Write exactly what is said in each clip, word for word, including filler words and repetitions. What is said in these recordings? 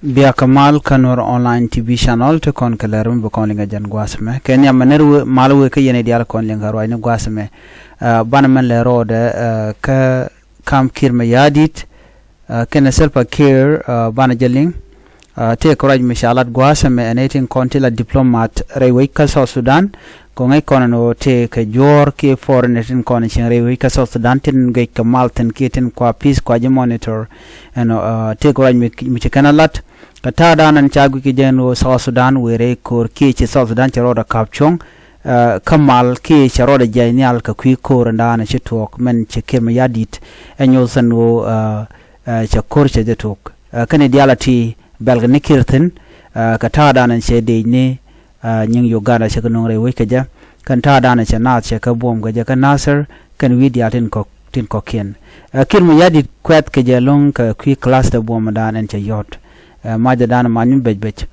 Bia kɛ mal kä Nuɔr Online T V channel ti kɔn kɛ lɛr mi bi kɔn liŋ kɛ jɛn gua̱a̱th mɛ. Kɛ nhiam mɛ ner wee mal wee kä yɛn i̱ diaal kɔn liŋ kɛ ruacni gua̱a̱th mɛ. Ɛ, banɛ mɛn lɛr rɔɔdɛ, ɛ, kä kam Kiir Mayardit, ɛ, kɛnɛ Salva Kiir, ɛ, banɛ jɛ liŋ. Ɛ, tëë kɛ ruac mi ca lat gua̱a̱th mɛ ɛn ɛ tin kɔn ti la diplomat rɛy wec kä South Sudan. Kɛ ŋäc kɔn ɛn ɣöö tëë kɛ juɔ̱ɔ̱r kiɛ foreigner tin kɔn cieŋ rɛy wec kä South Sudan tin guic kɛ mal thi̱n kiɛ tin kua peace kua ji̱ monitor. Ɛnɔ, ɛ, tëë kɛ ruac mi, mi ci kɛn a lat. Kɛ ta̱a̱dan ɛn ca guic kɛ jɛ ɛn ɣöö South Sudan wëë rɛy ko̱o̱r kiɛ ci South Sudan cɛ rɔɔdɛ ka̱p cuɔ̱ŋ, ɛ, kä mal kiɛ cɛ rɔɔdɛ jiac nhial kɛ kui̱ ko̱o̱r ɛn da̱a̱n ci tuɔɔk mɛn ci Kiir Mayardit ɛ nyoth ɛn ɣöö, ɛ, ɛ, cɛ ko̱r cɛ jɛ tuɔɔk. Ɛ, kɛn i̱ diaal a ti bɛlkɛ ni Kiir thi̱n, ɛ, kɛ ta̱a̱dan ɛn cɛ dec ni, ɛ, nyiŋ Uganda cɛ kɛ nöŋ rɛy wec kɛ jɛ. Kɛn ta̱a̱dan ɛn cɛ naath cɛ kɛ buɔ̱m kɛ jɛ kä Nasir, kɛn wi̱i̱ diaal tin kɔk, tin kɔ̱kiɛn. Ɛ, Kiir Mayardit kuɛth kɛ jɛ lo̱ŋ kɛ kui̱ class tɛ buɔ̱m dan ɛn cɛ yɔ̱t. Ɛ, macɛ dan man mi bec bec.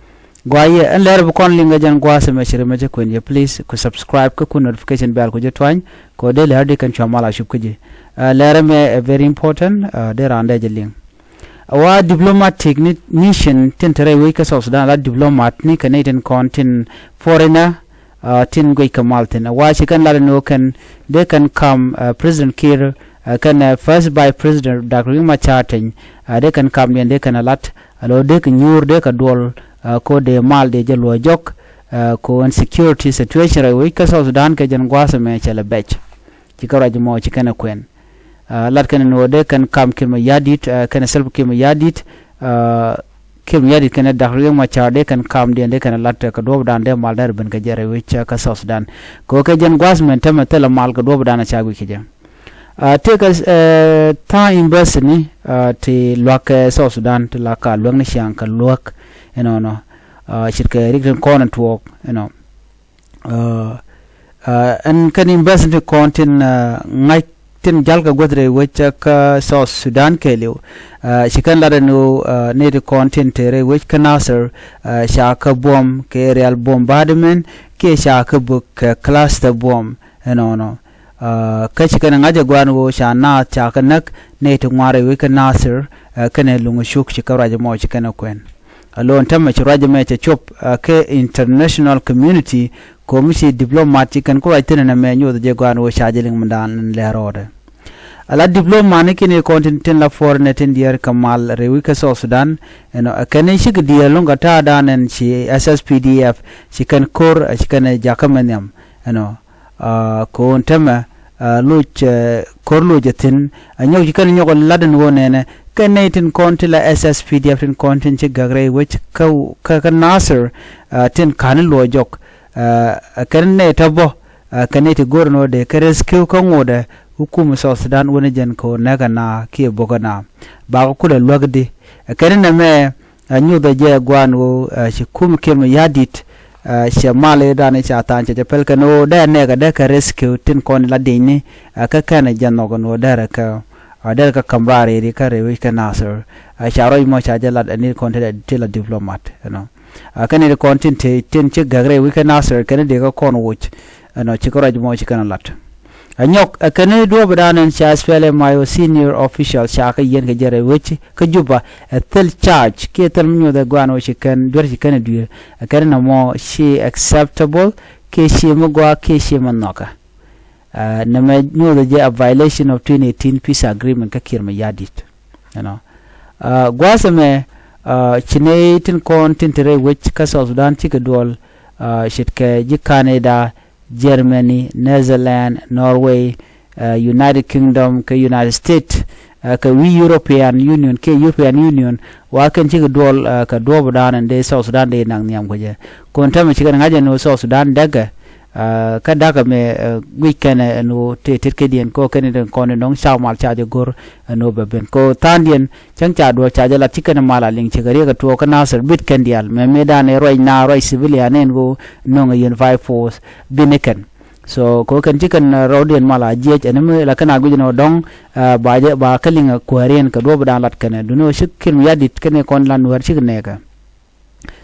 Guayɛ, ɛn lɛr bi kɔn liŋ kɛ jɛn gua̱a̱th ɛmɛ ci ri mɛ cɛ kuɛn yɛ, please, ku subscribe kä ku notification bell ku jɛ tuany, kɛ ɣöö dee lɛr di kɛn cua mal a cup kä ji̱. Ɛ, lɛr ɛmɛ ɛ very important, ɛ, dee raan dee jɛ liŋ. Wa diplomatic ni mission tin te rɛy wec kä South Sudan, la diplomat ni kɛ nɛy tin kɔn tin foreigner, ɛ, tin guic kɛ mal thi̱n. Wa ci kɛn lat ni wä kɛn dee kɛn kam, ɛ, President Kiir, ɛ, kɛn, ɛ, First Vice President Doctor Riek Machar Teny, ɛ, dee kɛn kamdiɛn dee kɛn a lat, ɛ, lo̱ dee kɛ nyuur dee kɛ duɔl, ɛ, ko dee mal dee jɛ luɔ jɔk, ɛ, ko insecurity situation rɛy wec kä South Sudan kɛ jɛn gua̱a̱th ɛmɛ cɛ lɛ bɛc. Ci kɛ ruac mɔ ci kɛn ɛ kuɛn. Ɛ, lat kɛn ni wä dee kɛn kam Kiir Mayardit, ɛ, kɛn Salva Kiir Mayardit, ɛ, Kiir Mayardit kɛn Doctor Riek Machar dee kɛn kamdiɛn dee kɛn lat kɛ duɔ̱ɔ̱pdan dee mal dee rɛ ben kɛ jɛ rɛy wec kä South Sudan. Kɛ ɣöö kɛ jɛn gua̱a̱th mɛn tämɛ thilɛ mal kɛ duɔ̱ɔ̱pdan a ca guic kɛ jɛ. Ɛ, tëëkɛ, ɛ, tha̱a̱ŋ embassy ni, ɛ, ti lua̱k kɛ South Sudan ti la ka luäk ni ciaŋ kɛ luäk ɛnɔnɔ. Ɛ, ce̱tkɛ rik tin kɔn ɛ tuɔɔk ɛnɔ. Ɛ, ɛ, ɛn kɛn embassy ti kɔn tin, ɛ, ŋa̱c tin ja̱l kɛ guäth rɛy wec kä South Sudan kɛɛliw. Ɛ, ci kɛn lat ɛn ɣöö, ɛ, nɛy ti kɔn tin te rɛy wec kä Nasir, ɛ, ca kɛ buɔ̱m kɛ aerial bombardment kiɛ ca kɛ bök kɛ cluster bomb ɛnɔnɔ. Ɛ, kä ci kɛn ŋa̱c ɛ gua̱a̱n ɣöö ca naath ca kɛ näk nɛy ti ŋuan rɛy wec kä Nasir, ɛ, kɛnɛ luŋ cuk ci kɛ ruac ɛmɔ ci kɛn ɛ kuɛn. Ɛ, lo̱n tämɛ ci ruac ɛmɛ cɛ cop, ɛ, kɛ international community, ko̱mi ci diplomat ci kɛn ku ruac thi̱n ɛn ɛmɛ nyoth jɛ gua̱a̱n ɣöö ca jɛ liŋ mindan lɛr rɔɔdɛ. Ɛ, la diplomat ni kɛn i̱ kɔn tin, tin la foreigner tin diɛɛr kɛ mal rɛy wec kä South Sudan, ɛnɔ, ɛ, kɛn i̱ cikɛ diɛɛr lo̱ŋ kɛ ta̱a̱dan ɛn ci S S P D F ci kɛn ko̱r, ɛ, ci kɛn ɛ jakä mɛ nhiam ɛnɔ. Ɛ, ko̱n tämɛ, ɛ, loc, ɛ, ko̱r loc ɛ thi̱n, ɛ, nyɔk ci kɛn nyɔk ɛ lat ɛn ɣöö nɛnɛ kɛ nɛy tin kɔn ti la S S P D F tin kɔn tin ci gäk rɛy wec kä, kä, kä Nasir, ɛ, tin ka̱n luɔc jɔk, ɛ, ɛ, kɛn nɛy tɔ bä, ɛ, kɛ nɛy ti go̱r ɛn ɣöö dee kɛ rescue kä ŋotdɛ, hukum South Sudan wänɛ jɛn kɛ ɣöö näk ɛn a kiɛ bök ɛn a. Bakɛ kulɛ luäk di, ɛ, kɛn nɛmɛ, ɛ, nyothɛ jɛ gua̱a̱n ɣöö, ɛ, ci kum Kiir Mayardit, ɛ, cɛ mal i̱ dan i̱ ca tha̱a̱ŋ cɛ jɛ pɛl kɛn ɣöö dee nɛɛkɛ dee kɛ rescue tin kɔn la di̱cni, ɛ, kä kɛn jɛ nhɔk ɛn ɣöö derɛ kɛ, ɛ, derɛ kɛ käm raar i̱ kä rɛy wec kä Nasir. Ɛ, ca ruac mɔ ca jɛ lat ɛ ni kɔn ti la, ti la diplomat, you know. Ɛ, kɛn i̱ kɔn tin te, tin ci gäk rɛy wec kä Nasir kɛn i̱ dee kä kɔn woc, you know, ci kä ruac mɔ ci kɛn lat. Ɛ nyɔk, ɛ kɛn i̱ duɔ̱ɔ̱p dan ɛn ca S P L M I O senior official ca kä yɛn kɛ jɛ rɛy wec kä Juba, ɛ thil charge kiɛ thil mi nyoth ɛ gua̱a̱n wä ci kɛn duer ci kɛn ɛ duer. Ɛ kɛn nɔmɔ ci acceptable kiɛ ci mi gɔaa kiɛ ci mi nhɔkä. Ɛ, nɛmɛ nyoth ɛ jɛ a violation of twenty eighteen peace agreement kä Kiir Mayardit. You know. Ɛ, gua̱a̱th ɛmɛ, ɛ, ci nɛy tin kɔn tin te rɛy wec kä South Sudan cikɛ duɔl, ɛ, ce̱tkɛ ji̱ Canada, Germany, Netherlands, Norway, ɛ, United Kingdom kɛ United States, ɛ, kɛ wi̱i̱ European Union kɛ European Union, wa kɛn cikɛ duɔl, ɛ, kɛ duɔ̱ɔ̱p dan ɛn dee South Sudan dee nak nhiam kɛ jɛ. Ko̱n tämɛ cikɛ ŋa̱c ɛn ɣöö South Sudan däkɛ, ɛ, kä da̱kä mɛ, ɛ, guic kɛn ɛn ɣöö tëë tet kädiɛn kɛ ɣöö kɛn in kɔn in dɔ̱ŋ cak mal ca jɛ go̱r ɛn ɣöö bɛ ben kɛ ɣöö tha̱a̱ŋdiɛn. Cäŋ ca duɔ̱ɔ̱r ca jɛ lat ci kɛn mal a liŋ ci kɛ riɛk ɛ tuɔɔk kä Nasir bit kɛn diaal mɛ mëëdan ɛ ruac na ruac civilian ɛn ɣöö nöŋ ɛ unified force bini kɛn. So kɛ ɣöö kɛn ci kɛn, ɛ, rɔɔdiɛn mal a jiɛc ɛn mi la kɛn a guic ɛn ɣöö dɔ̱ŋ, ɛ, ba jɛ ba kä liŋ ɛ kuääriɛn kɛ duɔ̱ɔ̱pdan lat kɛn ɛ duundɛ ɣöö ci Kiir Mayardit kɛn ɛ kɔn la Nuäär cik nɛɛkɛ.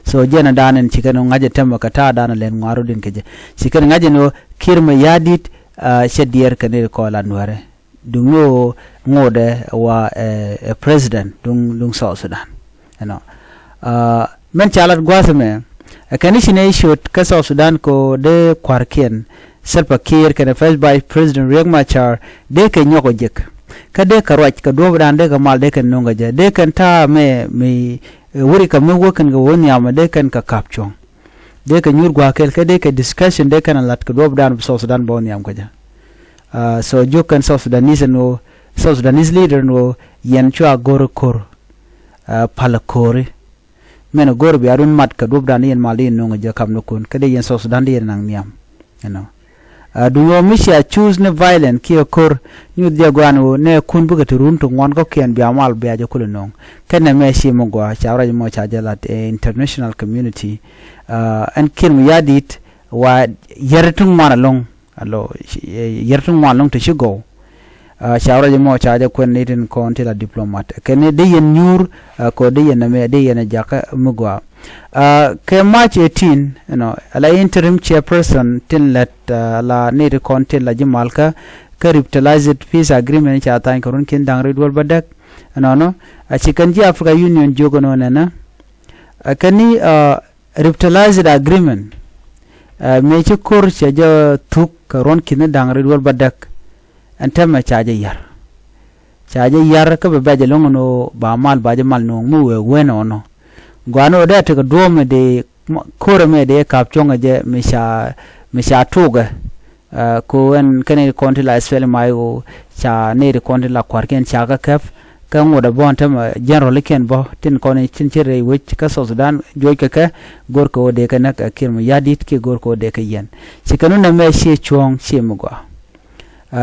So jɛn ɛ dan ɛn ci kɛn ŋa̱c ɛ tämɛ kɛ ta̱a̱ dan ɛ lɛn ŋuan rɔɔdiɛn kɛ jɛ. Ci kɛn ŋa̱c ɛn ɣöö Kiir Mayardit, ɛ, cɛ diɛɛr kɛn ɛ kɔn la Nuäärɛ. Duŋ ni ɣöö ŋotdɛ wa, ɛ, ɛ president duŋ, duŋ South Sudan. You know. Mɛn ca lat gua̱a̱th ɛmɛ, ɛ kɛn i̱ ci nɛy ciöt kä South Sudan kɛ ɣöö dee kua̱rkiɛn Salva Kiir kɛnɛ First Vice President Riek Machar dee kɛ nyɔk ɔ jek, kä dee kɛ ruac kɛ duɔ̱ɔ̱pdan dee kɛ mal dee kɛn no̱o̱ŋ kɛ jɛ, dee kɛn ta̱a̱ mɛ mi wurikɛ mi wä kɛn kɛ wä nhiamɛ dee kɛn kɛ ka̱p cuɔ̱ŋ. Dee kɛ nyuur gua̱a̱th kɛl kä dee kɛ discussion dee kɛn a la̱t kɛ duɔ̱ɔ̱pdan bi South Sudan bä wä nhiam kɛ jɛ. So jiök kɛn South Sudanese ɛn ɣöö, South Sudanese leader ɛn ɣöö yɛn cua go̱r ko̱r, pal ko̱ri. Mɛn go̱r bia run mat kɛ duɔ̱pdan di yɛn mal di yɛn no̱o̱ŋ jɛ kam ni kun kä di yɛn South Sudan di yɛn naŋ nhiam. Ɛnɔ. Duŋ ɣöö mi cia choose ni violent kiɛ ko̱r, nyuth jɛ guan ɣöö nɛ kun bikɛ ti run ti ŋuan kɔ̱kiɛn bia mal bia jɛ kulɛ no̱o̱ŋ. Kɛn nɛ mɛ ci mi gua ca ruac mɔ ca jɛ lat ɛ international community. Ɛn Kiir Mayardit wa yɛr ti ŋuan ɛlɔ̱ŋ. Alo, yɛr ti ŋuan ɛlɔ̱ŋ ti ci gɔw. Ca ruac mɔ ca jɛ kuɛn ni tin kɔn ti la diplomat kɛn ni di yɛn nyuur. Kɔ di yɛn nɛmɛ di yɛn jakä mi gua. Kɛ March eighteen, you know, ala interim chairperson tin lɛt, ala ni ti kɔn tin la ji̱ malkä kä revitalized peace agreement ca thany kɛ run kin da̱ŋ ri duɔl bädäk. Ɛnɔnɔ a ci kɛn ji̱ Africa Union jiök ɛnɔ nɛnɛ. Kɛn ni revitalized agreement, mëë ci ko̱r cɛ jɛ thuk kɛ ruɔ̱n ki̱n da̱ŋ ri duɔl bädäk. Ɛn tɛmɛ ca jɛ yar, ca jɛ yar kä bɛ bɛc ɛlɔ̱ŋ ɛn ɣöö ba mal ba jɛ mal no̱o̱ŋ mi wëë wen ɔnɔ. Gua̱a̱n ɣöö dee tekɛ duɔ̱ɔ̱mɛ dee ko̱rɛ mɛ dee ka̱p cuɔ̱ŋɛ jɛ mi ca, mi ca tuukɛ. Ko ɛn kɛn i̱ kɔn ti la SPLM-IO ca nɛy ti kɔn ti la kua̱rkiɛn ca kä kɛp. Kä ŋot a bɔ̱ɔ̱n tämɛ general ikiɛn bä tin kɔn i̱ tin ci rɛy wec kä South Sudan juɔc kɛ kɛ, go̱r kɛ ɣöö dee kɛ näk ɛ Kiir Mayardit kiɛ go̱r kɛ ɣöö dee kɛ yɛn. Ci kɛn wun ɛmɛ ciɛ cuɔ̱ɔ̱ŋ ciɛ mi gɔaa.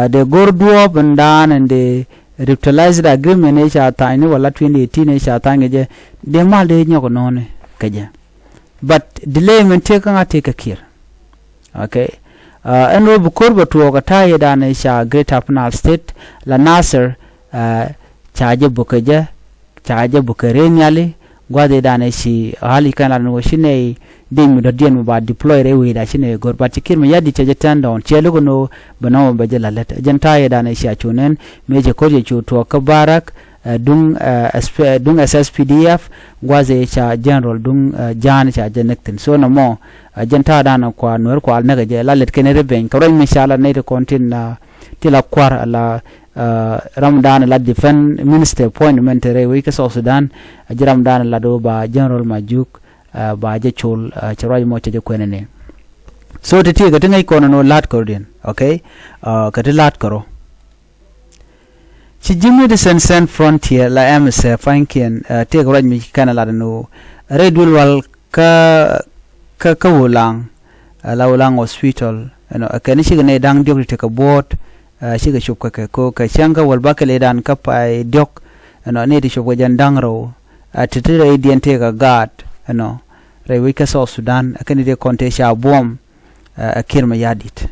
Dee go̱r duɔ̱ɔ̱p in daan in dee revitalized agreement i̱ ca tha̱a̱ny ni wala twenty eighteen i̱ ca tha̱a̱ny kɛ jɛ, dee mal dee nyɔk nɔɔni kɛ jɛ. But delay min tiek kä ŋa̱ tiek kɛ Kiir. Okay. Ɛn ɣöö bi ko̱r bɛ tuɔɔk ɛ ta̱a̱ yɛ dan i̱ ca Greater Upper Nile State la Nasir, ca jɛ bukɛ jɛ, ca jɛ bukɛ rɛy nhiali. Gua̱th i̱ dan i̱ ci ɣa̱l i̱ kɛn lat ni wä ci nɛy dec mi dɔ̱diɛn mi ba deploy rɛy wecda ci nɛy go̱r, but ci Kiir Mayardit cɛ jɛ turn down, ciɛ lo̱k ɛn ɣöö bɛ nɔmɔ bɛ jɛ la lät. Ɛ jɛn ta̱a̱ yɛ dan i̱ cia cu nɛn mëë cɛ ko̱r cɛ cu tuɔɔk kä Barak, duŋ, duŋ SSPDF, gua̱th i̱ ca general duŋ Ja̱a̱n ca jɛ näk thi̱n. So nɔmɔ ɛ jɛn ta̱a̱ dan kua Nuɛr kua näk ɛ jɛ la lät kɛn ri beny kɛ ruac mi ca la nɛy ti kɔn tin, ti la kua̱r ala ram dan la defense minister appointment te rɛy wec kä South Sudan. Ɛ ji̱ ram dan la do ba general Majuk ba jɛ col, cɛ ruac mɔ cɛ jɛ kuɛn ni. So ti ti kɛ ti ŋäc kɔn ni wä la̱t kɛ rɔ diɛn, okay. Kɛ ti la̱t kɛ rɔ. Ci ji̱ Medicine Sans Frontier la M S F pa̱nykiɛn, tëëk ruac mi ci kɛn a lat ni wä rɛy duël wal kä, kä, kä Ulaŋ, la Ulaŋ Hospital, you know, kɛn cikɛ nɛy da̱ŋ diɔ̱k ti tekɛ buɔ̱ɔ̱t, cikɛ cop kɛ kɛ ko kɛ cäŋ kä wäl bakɛ leydan kä pay diɔ̱k, you know, nɛy ti cop kɛ jɛn da̱ŋ rɛw, ti ti rɛydiɛn tëëk a gaat, you know, rɛy wec kä South Sudan, kɛn ti kɔn tëë ca buɔ̱m, ɛ Kiir Mayardit.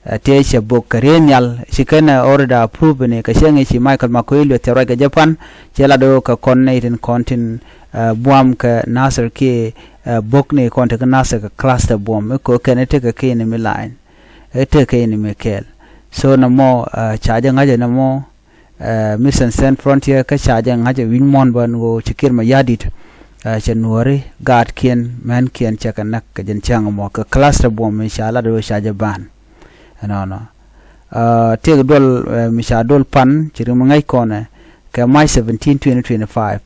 Tëë cɛ bok kɛ rɛy nhial ci kɛn ɛ already approve ni kɛ cɛ ŋi̱ci Michael Makuei Lueth cɛ ruac kɛ jɛ pan cɛ lat ɣöö kɛ kɔn nɛy tin kɔn tin buam kɛ Nasir kiɛ bok ni kɔn tekɛ Nasir kɛ cluster buam i̱ ko̱ kɛn i̱ tekɛ kɛ ini mi line i̱ tekɛ kɛ ini mi kɛɛl. So nɔmɔ ca jɛ ŋa̱cɛ nɔmɔ Medicine Sans Frontier kä ca jɛ ŋa̱cɛ wi̱ny muɔ̱n bä ni ɣöö ci Kiir Mayardit cɛ nuɔ̱ɔ̱ri gaatkiɛn mɛnkiɛn cɛ kɛ näk kɛ jɛn cäŋ mɔ kɛ cluster buɔm mi ca lat ɣöö ca jɛ ban. Ɛnɔnɔ tëëk duɔl mi ca duɔl pan ci rim ŋäc kɔnɛ kɛ March seventeen, twenty twenty-five.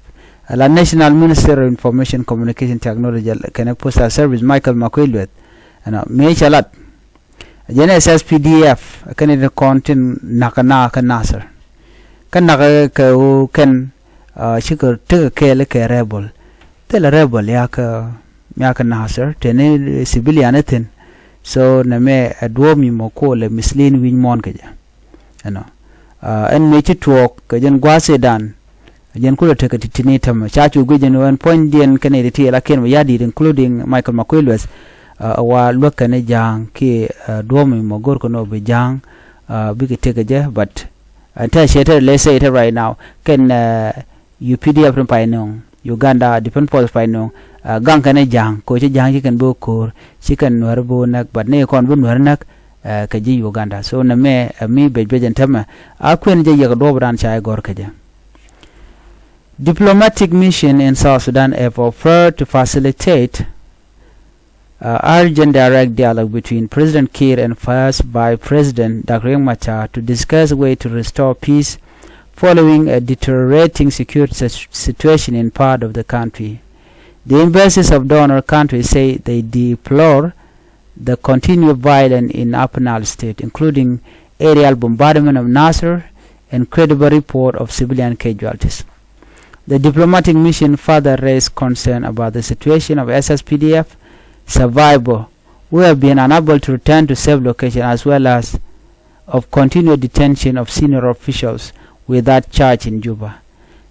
Ala National Minister of Information, Communication, Technology kɛnɛ Postal Service Michael Makuei Lueth ɛnɔ mëë cɛ lat jɛn S S P D F kɛn in kɔn tin nakä na kä Nasir. Kä nakä kɛ ɣöö kɛn cikɛ tekɛ kɛɛl kɛ rebel. Thilɛ rebel yakä, yakä Nasir teni civilian ithin. So nɛmɛ ɛ duɔ̱ɔ̱p mi mɔ kolɛ mislead wi̱ny muɔ̱ɔ̱n kɛ jɛ. Ɛnɔ ɛn mëë ci tuɔɔk kɛ jɛn gua̱a̱th i̱dan. Jɛn kulɛ tekɛ ti̱ti̱ni tämɛ ca cu guic jɛn ɣöö ɛn puɔ̱nydiɛn kɛn iti ti la Kiir Mayardit including Michael Makuei Lueth. Wa luäk kɛn i̱ Ja̱a̱ŋ kiɛ duɔ̱ɔ̱p mi mɔ go̱rkɛ nɔ bi Ja̱a̱ŋ bikɛ tekɛ jɛ, but ɛn tɛ cɛ te lɛ sɛ ite right now kɛn U P D F ni pay nöŋ, Uganda Defense Force pay nöŋ. Gaŋ kɛn i̱ Ja̱a̱ŋ kɛ ɣöö ci Ja̱a̱ŋ ci kɛn bi ko̱o̱r ci kɛn Nuɛr bi näk, but ni kɔn bi Nuɛr näk kɛ ji̱ Uganda. So nɛmɛ ɛ mi bec bec ɛn tämɛ a kuɛn jɛ yɛk duɔ̱ɔ̱pdan ca i̱ gɔ̱r kɛ jɛ. Diplomatic mission in South Sudan have offered to facilitate uh, urgent direct dialogue between President Kiir and First Vice President Doctor Riek Machar to discuss way to restore peace following a deteriorating security situation in part of the country. The embassies of donor countries say they deplore the continued violence in Upper Nile State, including aerial bombardment of Nasir and credible report of civilian casualties. The diplomatic mission further raised concern about the situation of S S P D F survivors who have been unable to return to safe location, as well as of continued detention of senior officials without charge in Juba.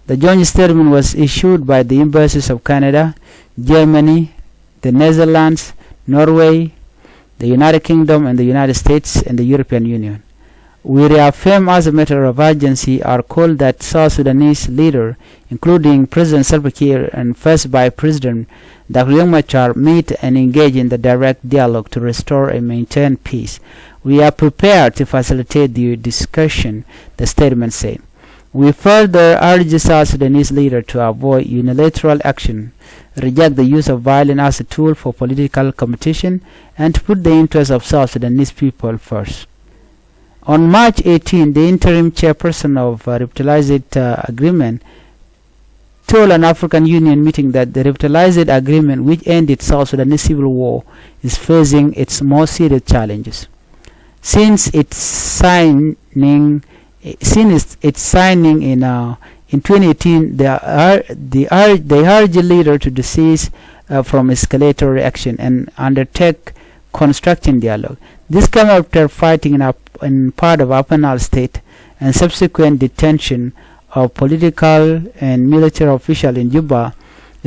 The joint statement was issued by the embassies of Canada, Germany, the Netherlands, Norway, the United Kingdom, and the United States and the European Union. We reaffirm as a matter of urgency our call that South Sudanese leader, including President Salva Kiir and First Vice President Doctor Riek Machar, meet and engage in the direct dialogue to restore and maintain peace. We are prepared to facilitate the discussion, the statement said. We further urge South Sudanese leader to avoid unilateral action, reject the use of violence as a tool for political competition, and to put the interests of South Sudanese people first. On March eighteen, the interim chairperson of uh, revitalized uh, agreement told an African Union meeting that the revitalized agreement, which ended South Sudanese civil war, is facing its most serious challenges. Since its signing, since its, its signing in uh, in twenty eighteen, they are the urge, they urge the leader to desist uh, from escalatory action and undertake constructing dialogue. This came after fighting in, up, in part of Upper Nile State and subsequent detention of political and military officials in Juba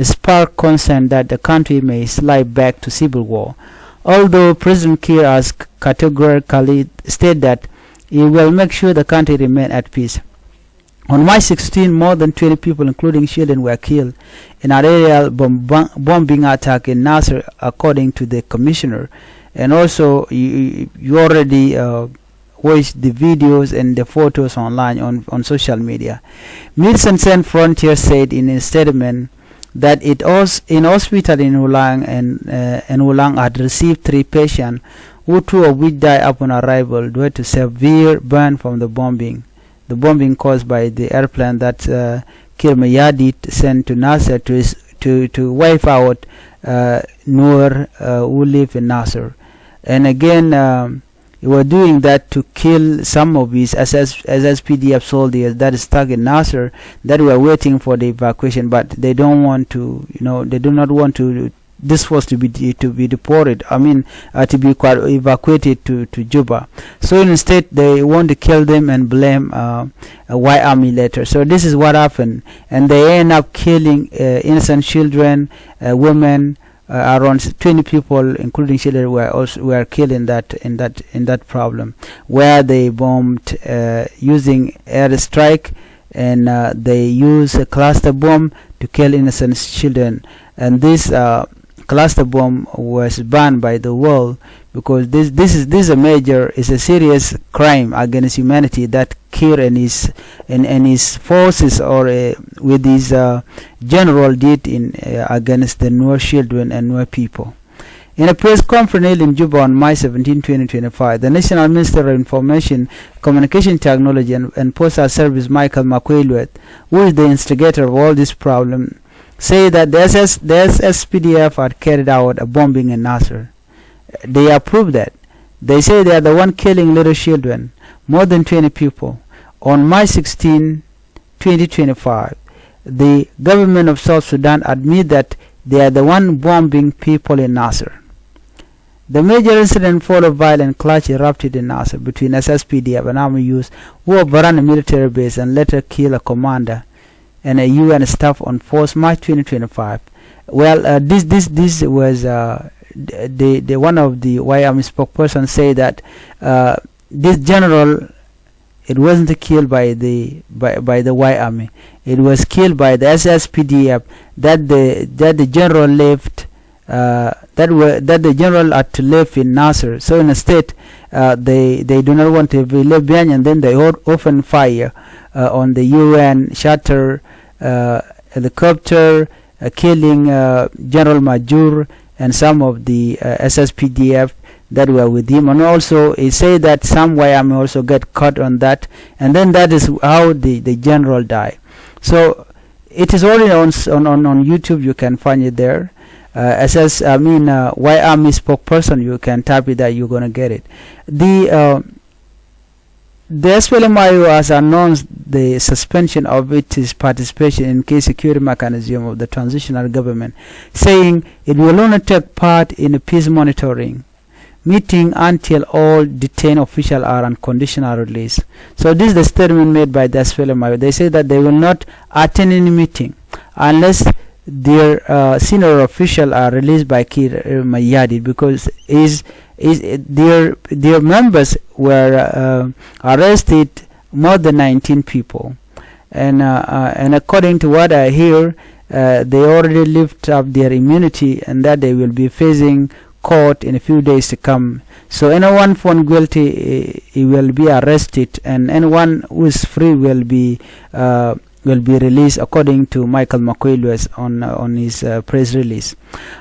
sparked concern that the country may slide back to civil war. Although President Kiir has categorically stated that he will make sure the country remain at peace. On March sixteen, more than twenty people, including children, were killed in an aerial bomb- bombing attack in Nasir, according to the commissioner. And also, you, you already uh, watched the videos and the photos online on, on social media. Médecins Sans Frontières said in a statement that it was in hospital in Ulang and uh, and Ulang had received three patients, who two of which died upon arrival due to severe burn from the bombing. The bombing caused by the airplane that uh, Kiir Mayardit sent to Nasir to to to wipe out uh, Nuer uh, who live in Nasir, and again. Um, He was doing that to kill some of his S S, S S P D F soldiers that is stuck in Nasir that were waiting for the evacuation, but they don't want to, you know, they do not want to this force to be de- to be deported. I mean, uh, to be quite evacuated to, to Juba. So instead, they want to kill them and blame uh, uh, White Army later. So this is what happened, and they end up killing uh, innocent children, uh, women, uh, around twenty people, including children, were also were killed in that in that in that problem, where they bombed uh, using airstrike, and uh, they used a cluster bomb to kill innocent children. And this uh, cluster bomb was banned by the world because this this is this is a major, is a serious crime against humanity that Kiir and his and, and his forces or uh, with his uh, general did in uh, against the Nuer children and Nuer people. In a press conference held in Juba on March seventeen, twenty twenty-five, the National Minister of Information, Communication Technology and, and Postal Service, Michael Makuei Lueth, who is the instigator of all this problem, said that the, S S, the S S P D F had carried out a bombing in Nasir. They approve that. They say they are the one killing little children, more than twenty people. On March sixteen, twenty twenty-five, the government of South Sudan admit that they are the one bombing people in Nasir. The major incident followed violent clash erupted in Nasir between S S P D F and army youths who overran a military base and later killed a commander and a U N staff on fourth March twenty twenty-five. Well, uh, this this this was uh, the, the one of the White Army spokesperson say that uh, this general, it wasn't killed by the by, by the White Army. It was killed by the S S P D F that the that the general left uh, that were that the general had to live in Nasir. So instead, uh, they they do not want to be left behind, and then they o- open fire uh, on the U N shelter uh, helicopter, uh, killing uh, General Majur and some of the uh, S S P D F that were with him. And also, he said that some White Army also get caught on that. And then that is how the, the general died. So it is already on, s- on, on, on YouTube. You can find it there. Uh, S S, I mean, uh, White Army spokesperson, you can type it there, you're going to get it. The uh, the S P L M I O has announced the suspension of its participation in key security mechanism of the transitional government, saying it will only take part in a peace monitoring meeting until all detained officials are unconditional release. So this is the statement made by the S P L M I O. They say that they will not attend any meeting unless their uh, senior official are released by Kiir uh, Mayardit, because is is their their members were uh, arrested more than nineteen people, and uh, uh, and according to what I hear, uh, they already lift up their immunity and that they will be facing court in a few days to come. So anyone found guilty, eh, he will be arrested, and anyone who is free will be uh, will be released, according to Michael Makuei Lueth on uh, on his uh, press release.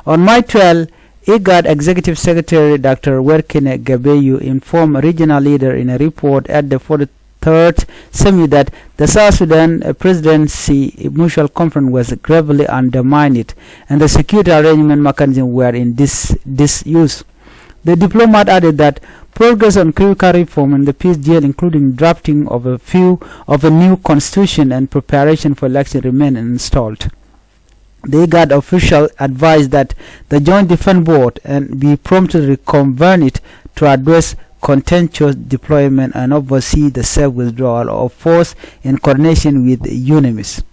On May twelve, IGAD Executive Secretary Doctor Workneh Gebeyu informed regional leader in a report at the forty-third summit that the South Sudan uh, presidency mutual conference was gravely undermined, and the security arrangement mechanism were in dis- disuse. The diplomat added that progress on critical reform in the peace deal, including drafting of a few of a new constitution and preparation for election, remain stalled. The IGAD official advised that the Joint Defense Board and be promptly reconvened to address contentious deployment and oversee the safe withdrawal of force in coordination with UNMISS.